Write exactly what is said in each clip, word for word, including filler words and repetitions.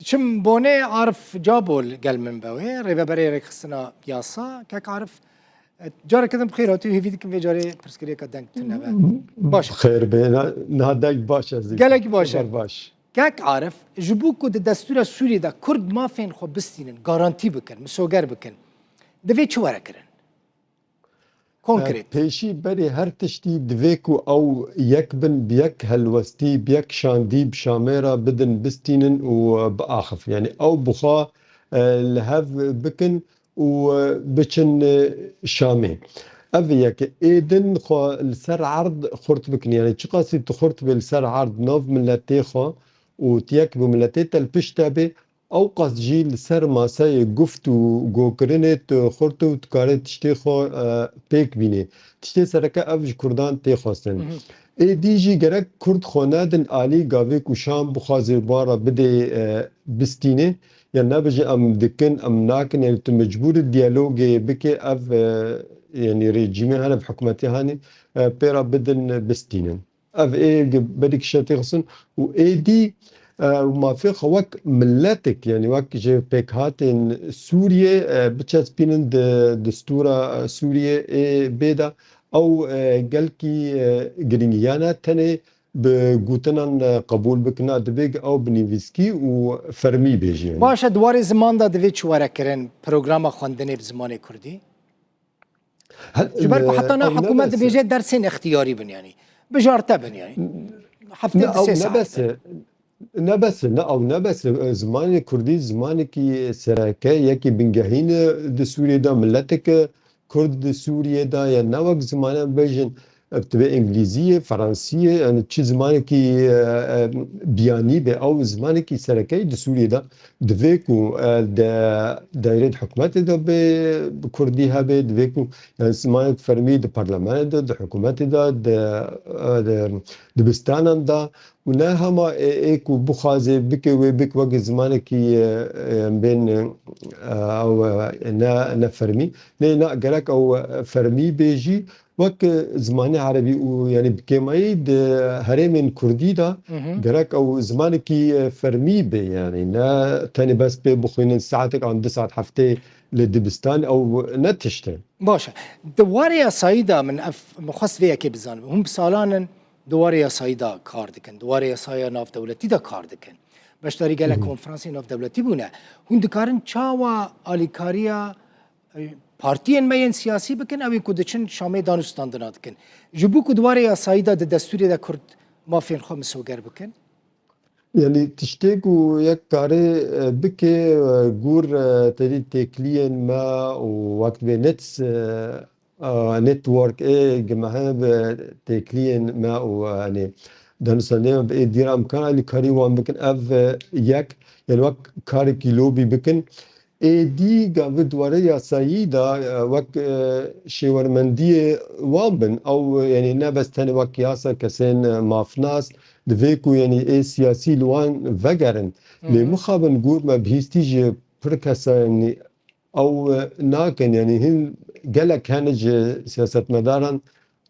Çim bonê Arif Cabo li gel min be wê, rêveberê rêkxistina yasa. Kek Arif, e, careke din bi xêr hatî, hêvî dikim vê carê pirsgirêka deng tune be. Baş. Xêr be, na, na deng baş ez dî. Gelek baş e. Xeber baş. Kek Arif, ji bo ku di destûra Sûriyê de Kurd mafên xwe bistînin, garantî bikin, misoger bikin, divê çi were kirin? Konkret. Pêşî berê her tiştî divê ku ew yek bin, bi yek helwestî, bi yek şandî bi Şamê re bidin, bistînin û biaxifin. Yanî ew bi xwe, e, li hev bikin û, e, biçin, e, Şamê. Ev yek ê din xwe li ser erd xurt bikin. Yanî çiqasî tu xurt bê li ser erd nav miletê xwe û tu yek bi miletê te li pişt te bê, ewqas jî li ser maseyê guft û gokirinê tu xurt û tu karê tiştê xwe, e, pêk bînê. Tiştê sereke ev ji Kurdan tê xwestin. Mhm. Êdî jî gerek Kurd xwe nedin alî gavê ku Şam bixwaze wan re bidê, e, bistînê. Ya nebêje em dikin, em nakin, yanî tu mecbûr î diyalogê bikê, ev, e, yanî rejîmê hene, hikûmetê hene, e, pê re bidin bistînin. Ev ê ge-, berî kişe têxistin û êdî, e, mafê xwe wek miletek, yanî wek ji pêkhatên Sûriyê, e, biçespînin di destûra, e, Sûriyê ê bê de ew, e, gelkî, e, girîng e. Ya ne tenê bi gotinan, e, qebûl bikin, na divê ew bi nivîskî û fermî bêjin. Baş e, di warê ziman de divê çi were kirin, programa xwendinê bi zimanê kurdî? He, Ji ber ku e, heta na ew hikûmet nebes e. Dibêje dersên extiyarî bin, yanî bijarte bin, yanî heftê Ne, di ew sê saet nebes bin. E. Nebes e, ne, ew nebes e. E, zimanê kurdî zimanekî sereke, yekî bingehîn e di Sûriyê de, mileteke kurd di Sûriyê de ye, ne wek zimanan bêjin, e, tu bê îngilîzî ye, fransî ye, yanî çi zimanekî, e, e, biyanî be, ew zimanekî sereke ye di Sûriyê de. Divê ku, e, de daîrê di hikûmetê de bê, bi kurdî hebe, divê ku, yanî zimanek fermî di parlemenê de, di hikûmetê de, di, e, di dibistanan de û ne hema ê, ê ku bixwaze bike wê bik wek zimanekî, e, e, bên, e, ew, e, ne, ne fermî. Lê na gerek ew, e, fermî bê jî, wek, e, zimanê erebî û, yanî bi kêmayî di herêmên kurdî de Mhm. gerek ew zimanekî, e, fermî be, yanî ne tenê bes pê bixwînin saetek an du saet heftê li dibistan ew ne tişt e. Baş e. Di warê yasayî de min ev, min xwest vê yekê bizanim. Hûn bi salan in di warê yasayî de kar dikin. Di warê yasaya navdewletî de kar dikin. Beşdarî gelek Hı hı. konferansê navdewletî bûne. Hûn dikarin çawa alîkariya, e, partiyên me yên siyasî bikin, ew ê ku diçin Şamê danûstandina dikin? Ji bo ku di warê yasayî de di destûrê de Kurd mafên xwe misoger bikin? Yanî tiştê ku yek karê, e, bike, e, gor, e, tevî têkiliyên me û wek divê net, e, e, network ê gimeheb têkiliyên me û, e, yanî danûstandinê me bi êdî re em kan alîkarî wan bikin. Ev, e, yek, yanî wek karekî lobî bikin. Êdî gavê di warê yasayî de, e, wek, e, şêwermendiyê wan bin. Ew, e, yanî ne bes tenê wek yasa kesên, e, mafnas, divê ku yanî ê siyasî li wan vegerin. Hı Lê hı. mixabin gor me bihîstî ji pir kesan ew, e, nakin. Yanî hin gelek hene ji siyasetmedaran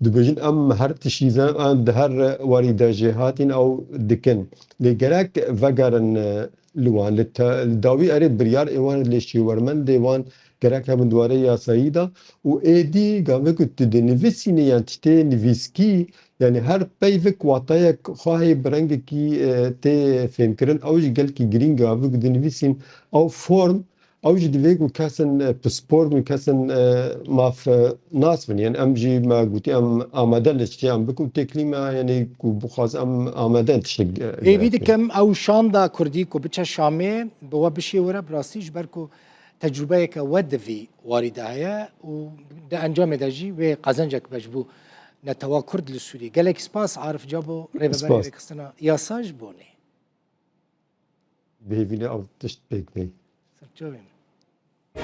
dibêjin, em her tiştî zanin, em di her warî de jê hatin ew dikin. Lê gerek vegerin, e, li wan. Li te-, li dawî erê biryar ê wan lê şêwermendê wan gerek hebin di warê yasayî de û êdî gavê ku tu dinivîsînî yan tiştê nivîskî, yanî her peyvik watayek xwehê bi rengekî, e, tê fêmkirin, ew jî gelkî girîng e. Gavê ku dinivîsîn ew form, ew jî divê ku kesin, e, pispor bin, kesin, e, maf, e, nas bin. Yanî em jî me gotî em amade li tiştê em bikin û têkilî me, yanî ku bixwaz em amade tiştek, e, Hêvî gerek dikim ew şanda kurdî ku biçe Şamê bi we bişêwire, bi rastî ji ber ku tecrûbeyeke we di vî warî de heye û di encamê de jî wê qezencek be ji bo netewa kurd li Sûriyê. Gelek spas Arif Cabo, rêveberê Spas. rêkistina yasa ji bonê. Bi hêvî ne ev tişt pêk bê. Serçavên.